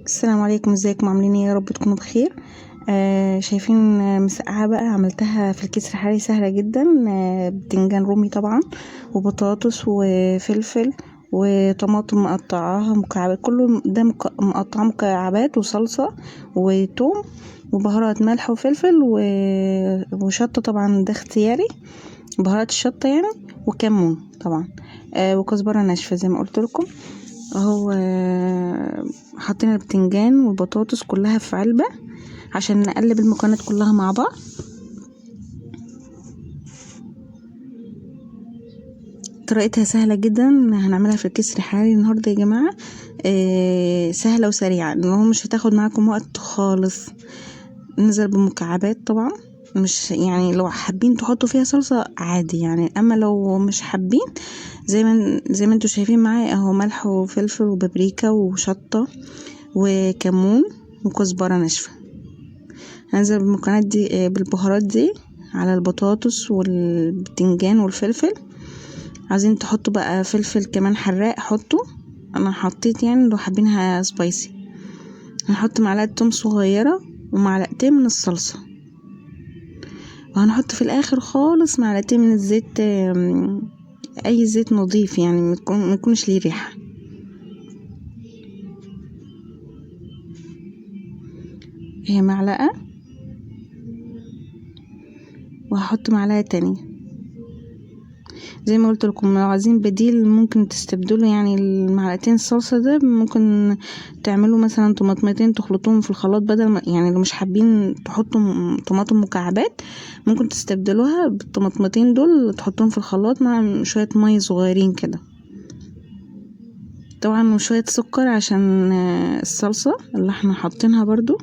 السلام عليكم، ازيكم؟ عاملين ايه؟ يا رب تكونوا بخير. شايفين مسقعه بقى عملتها في الكيس الحراري، سهلة جدا. بتنجان رومي طبعا، وبطاطس وفلفل وطماطم مقطعاها مكعبات، كله ده مقطعاه مكعبات، وصلصه وتوم وبهارات، ملح وفلفل وشطه، طبعا ده اختياري، بهارات الشطه يعني، وكمون طبعا، وكزبره ناشفة زي ما قلت لكم اهو. حطينا البتنجان والبطاطس كلها في علبة عشان نقلب المكونات كلها مع بعض. طريقتها سهلة جدا، هنعملها في الكيس الحراري النهارده يا جماعة. سهلة وسريعة، ان هو مش هتاخد معاكم وقت خالص. ننزل بمكعبات طبعا، مش يعني لو حابين تحطوا فيها صلصه عادي يعني، اما لو مش حابين زي ما انتوا شايفين معايا اهو، ملح وفلفل وبابريكا وشطه وكمون وكزبره ناشفة. هنزل بالمكونات دي، بالبهارات دي على البطاطس والبتنجان والفلفل. عايزين تحطوا بقى فلفل كمان حراق حطوا، انا حطيت يعني لو حابينها سبايسي. هنحط معلقه توم صغيرة ومعلقتين من الصلصه، وهنحط في الاخر خالص معلقتين من الزيت، اي زيت نظيف يعني، ما يكونش ليه ريحه. هي معلقه، وهحط معلقه تانية. زي ما قلت لكم لو عايزين بديل ممكن تستبدلوا يعني المعلقتين الصلصه ده، ممكن تعملوا مثلا طماطمتين تخلطوهم في الخلاط، بدل ما يعني لو مش حابين تحطوا طماطم مكعبات ممكن تستبدلوها بالطماطمتين دول، تحطوهم في الخلاط مع شوية مية صغيرين كده طبعا، وشوية سكر عشان الصلصه اللي احنا حاطينها برضو،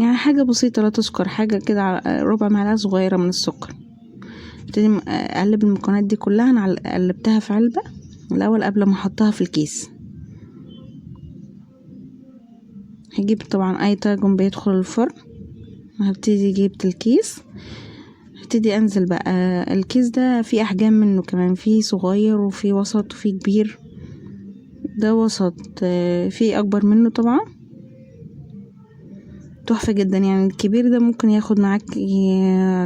يعني حاجة بسيطة لا تذكر، حاجة كده ربع معلقه صغيرة من السكر. ابتدي اقلب المكونات دي كلها، انا قلبتها في علبة الاول قبل ما احطها في الكيس. هجيب طبعا اي طاجن بيدخل الفرن، هبتدي اجيب الكيس، هبتدي انزل بقى. الكيس ده فيه احجام منه كمان، فيه صغير وفيه وسط وفيه كبير، ده وسط، فيه اكبر منه طبعا. تحفة جدا يعني. الكبير ده ممكن ياخد معاك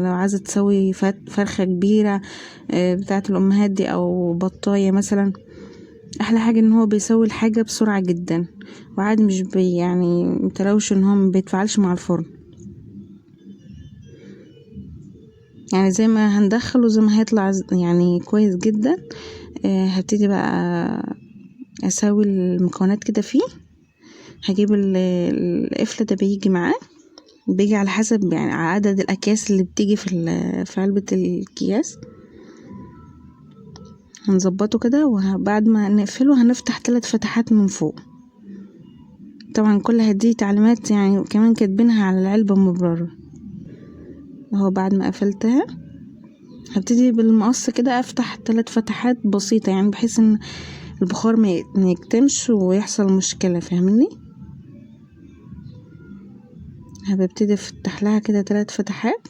لو عايزة تسوي فرخة كبيرة، بتاعة الأمهات دي، أو بطاية مثلا. أحلى حاجة إن هو بيسوي الحاجة بسرعة جدا، وعادي مش بي يعني متلوش إن هو مبيتفاعلش مع الفرن، يعني زي ما هندخله زي ما هيطلع يعني كويس جدا. هبتدي بقى أسوي المكونات كده فيه. هجيب القفل ده بيجي معاه، بيجي على حسب يعني عدد الأكياس اللي بتيجي في علبة الأكياس. هنظبطه كده، وبعد ما نقفله هنفتح 3 فتحات من فوق. طبعا كل هذه تعليمات يعني كمان كاتبينها على العلبة من بره اهو. بعد ما قفلتها هبتدي بالمقص كده افتح 3 فتحات بسيطة، يعني بحيث ان البخار ما يكتمش ويحصل مشكلة، فاهميني؟ هبتدي افتح لها كده 3 فتحات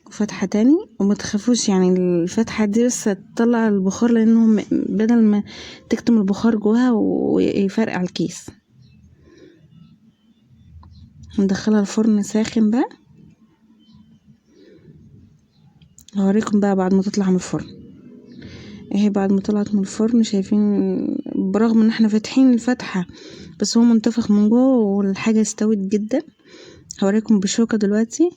وفتحة تاني، وما تخافوش يعني الفتحة دي بس تطلع البخار، لانه بدل ما تكتم البخار جواها ويفرقع الكيس. هندخلها الفرن ساخن بقى، هوريكم بقى بعد ما تطلع من الفرن. اهي بعد ما طلعت من الفرن، شايفين برغم ان احنا فاتحين الفتحة بس هو منتفخ من جوه والحاجة استوت جدا. هوريكم بشوكة دلوقتي.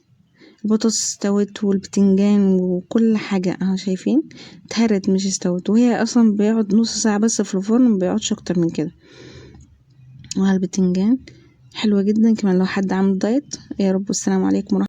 البطاطس استوت والبتنجان وكل حاجة اهو، شايفين اتهرت مش استوت، وهي اصلا بيقعد نص ساعة بس في الفرن، ما بيقعدش اكتر من كده. وهالبتنجان حلوة جدا كمان لو حد عامل دايت. يا رب. والسلام عليكم ورحمة